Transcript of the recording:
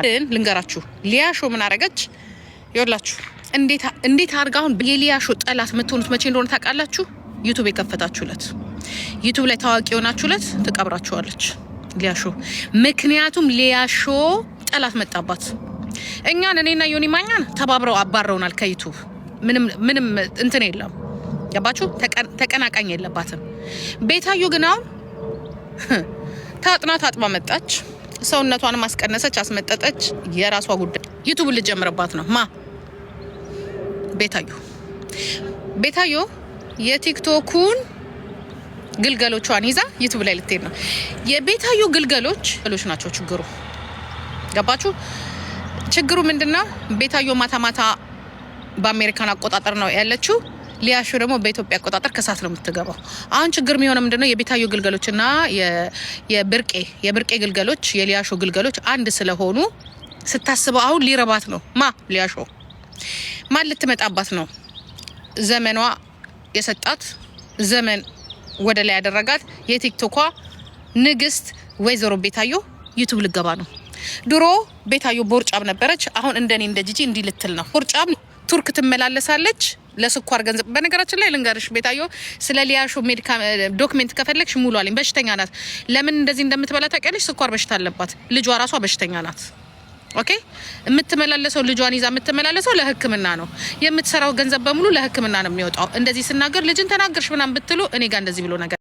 ልንገራችሁ፣ ሊያሾ ምን አረገች? ይኸውላችሁ እንዴት አድርጋ አሁን የሊያሾ ጠላት የምትሆኑት መቼ እንደሆነ ታውቃላችሁ? YouTube የከፈታችሁለት፣ YouTube ላይ ታዋቂ የሆናችሁለት ትቀብራችኋለች ሊያሾ። ምክንያቱም ሊያሾ ጠላት መጣባት። እኛን፣ እኔና ዮኒ ማኛን ተባብረው አባረውናል ከ YouTube። ምንም ምንም እንትን የለም። ገባችሁ? ተቀናቃኝ የለባትም። ቤታዮ ግን አሁን ታጥና ታጥባ መጣች። ሰውነቷንም አስቀነሰች፣ አስመጠጠች። የራሷ ጉዳይ። YouTube ልጀምርባት ነው። ማ ቤታዮ ቤታዮ የቲክቶኩን ግልገሎቿን ይዛ YouTube ላይ ልትሄድ ነው። የቤታዮ ግልገሎች ሎች ናቸው ችግሩ። ገባችሁ? ችግሩ ምንድነው? ቤታዮ ማታ ማታ በአሜሪካን አቆጣጠር ነው ያለችው። ሊያሾ ደግሞ በኢትዮጵያ አቆጣጠር ከሰዓት ነው የምትገባው። አሁን ችግር የሚሆነው ምንድነው? የቤታዮ ግልገሎችና የብርቄ ግልገሎች፣ የሊያሾ ግልገሎች አንድ ስለሆኑ ስታስበው አሁን ሊረባት ነው። ማ ሊያሾ ማን ልትመጣባት ነው? ዘመኗ የሰጣት፣ ዘመን ወደ ላይ ያደረጋት የቲክቶኳ ንግስት ወይዘሮ ቤታዮ YouTube ልገባ ነው። ድሮ ቤታዮ ቦርጫም ነበረች። አሁን እንደኔ እንደ ጂጂ እንዲህ ልትል ነው። ቦርጫም ቱርክ ትመላለሳለች ለስኳር ገንዘብ። በነገራችን ላይ ልንገርሽ ቤታዮ፣ ስለ ሊያሾ medical document ከፈለግሽ ሙሉ አለኝ። በሽተኛ ናት። ለምን እንደዚህ እንደምትበላ ታውቂያለሽ? ስኳር በሽታ አለባት። ልጇ ራሷ በሽተኛ ናት። Okay፣ የምትመላለሰው፣ ልጇን ይዛ የምትመላለሰው ለሕክምና ነው። የምትሰራው ገንዘብ በሙሉ ለሕክምና ነው የሚወጣው። እንደዚህ ስናገር ልጅን ተናገርሽ ምናምን ብትሉ እኔ ጋር እንደዚህ ብሎ ነገር